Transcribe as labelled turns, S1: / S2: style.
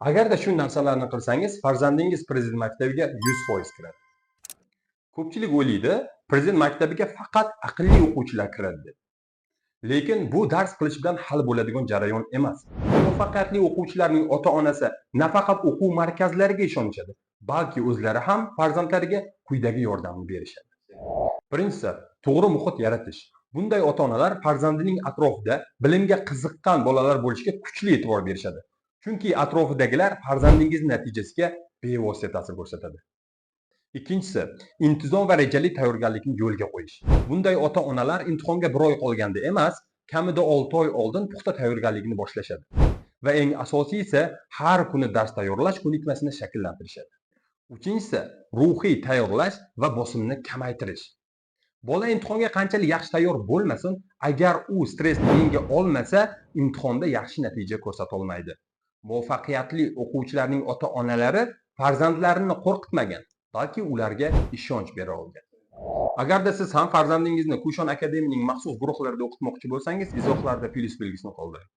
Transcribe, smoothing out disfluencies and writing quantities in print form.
S1: Agarda shu narsalarni qilsangiz, farzandingiz Prezident maktabiga 100% kiradi. Ko'pchilik o'ylaydi, Prezident maktabiga faqat aqlli o'quvchilar kiradi deb. Lekin bu dars qilish bilan hal bo'ladigan jarayon emas. Muvaffaqiyatli o'quvchilarning ota-onasi nafaqat o'quv markazlariga ishonishadi, balki o'zlari ham farzandlariga quyidagi yordamni berishadi. Birinchisi, to'g'ri muhit yaratish. Bunday ota-onalar farzandining atrofida bilimga qiziqqan bolalar bo'lishiga kuchli e'tibor berishadi. Chunki atrofidagilar farzandingiz natijasiga bevosita ta'sir ko'rsatadi. Ikkinchisi, intizom va rejali tayyorgarlikni yo'lga qo'yish. Bunday ota-onalar imtihonga bir oy qolganda emas, kamida 6 oy oldin puxta tayyorgarlikni boshlashadi. Va eng asosiysi, har kuni dars tayyorlash ko'nikmasini shakllantirishadi. Uchinchisi, ruhiy tayyorlash va bosimni kamaytirish. Bola imtihonga qanchalik yaxshi tayyor bo'lmasin, agar u stressni yenga olmasa, imtihonda yaxshi natija ko'rsata olmaydi. Muvaffaqiyatli o'quvchilarning ota-onalari farzandlarini qo'rqitmagan, balki ularga ishonch bera olgan. Agarda siz ham farzandingizni Kushon Akademiyaning maxsus guruhlarida o'qitmoqchi bo'lsangiz, izohlarda plyus belgisini qoldiring.